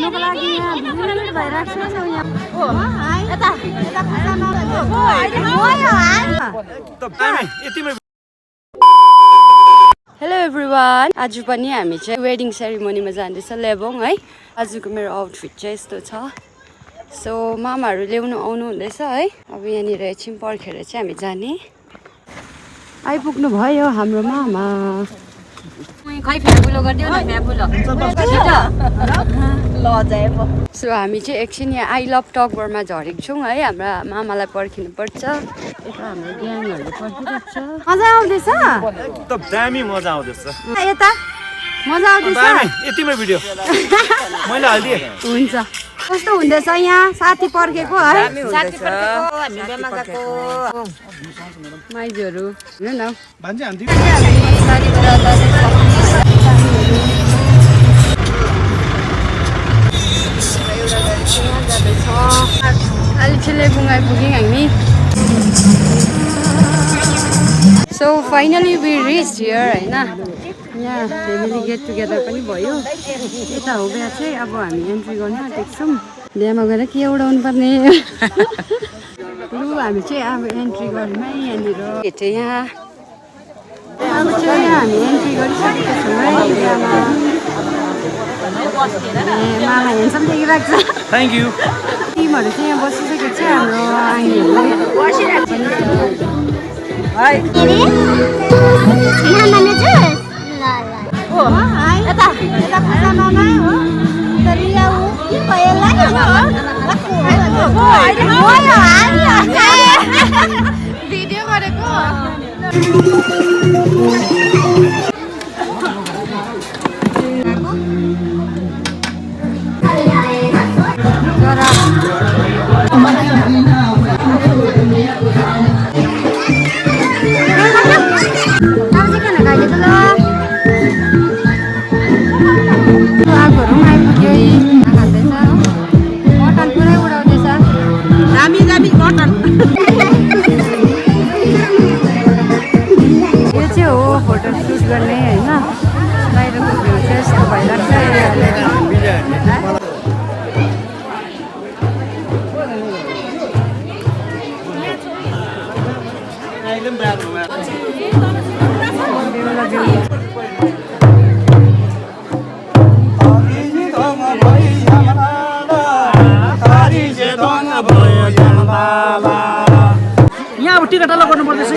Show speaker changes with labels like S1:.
S1: बस्नुको लागि यहाँ 20 मिनेट भइराख्छ यहाँ ओ यता यता हेलो एभ्रिवान आज पनि हामी चाहिँ वेडिङ सेरेमोनीमा जाँदैछ लेबोङ है आजको मेरो आउटफिट चाहिँ यस्तो छ सो मामाहरू ल्याउनु आउनु हुँदैछ है अब यहाँनिर एकछिन पर्खेर चाहिँ हामी जाने आइपुग्नु भयो हाम्रो मामा खै फ्याबुलो गरिदियो न फ्याबुलो सो हामी चाहिँ एकछिन यहाँ आई लभ टकबरमा झरेको छौँ है हाम्रा मामालाई पर्खिनु पर्छ यता हाम्रो ग्याङहरूले पर्खिरहेको छ मजा आउँदैछ
S2: एकदम दामी मजा आउँदैछ
S1: यता मजा आउँदैछ
S2: यतिमै भिडियो मैले हालिदिएँ
S1: हुन्छ कस्तो हुँदैछ यहाँ साथी पर्खेको है
S3: साथी पर्खेको हामी बेमा गएको
S1: माइजहरू हेर्नु न
S2: भान्जी हान्थी
S1: अहिले चाहिँ लेबुङ आइपुग्यौँ हामी so finally we reach here होइन यहाँ फ्यामिली गेट टुगेदर पनि भयो यता हो बिहा चाहिँ अब हामी एन्ट्री गर्न आँटेको छौँ बिहामा गएर के उडाउनु पर्ने लु हामी चाहिँ अब एन्ट्री गर्नुमा यहाँनिर हेर्छ यहाँ अब चाहिँ हामी एन्ट्री गरिसकेको छौँ है बिहामा मामा हेन्सम देखिरहेको छ
S2: थ्याङ्क यू
S1: टिमहरू चाहिँ यहाँ बसिसकेको छ हाम्रो आइनीहरू यता यता खाना मामा हो भिडियो गरेको आगोहरू पनि आइपुग्यो खाँदैछ मटन पुरै उडाउँदैछ दामी दामी मटन यो चाहिँ हो फोटो सुट गर्ने होइन बाहिरको भ्यू चाहिँ यस्तो भइरहेको
S3: यहाँ अब टिकट अलग गर्नु पर्दैछ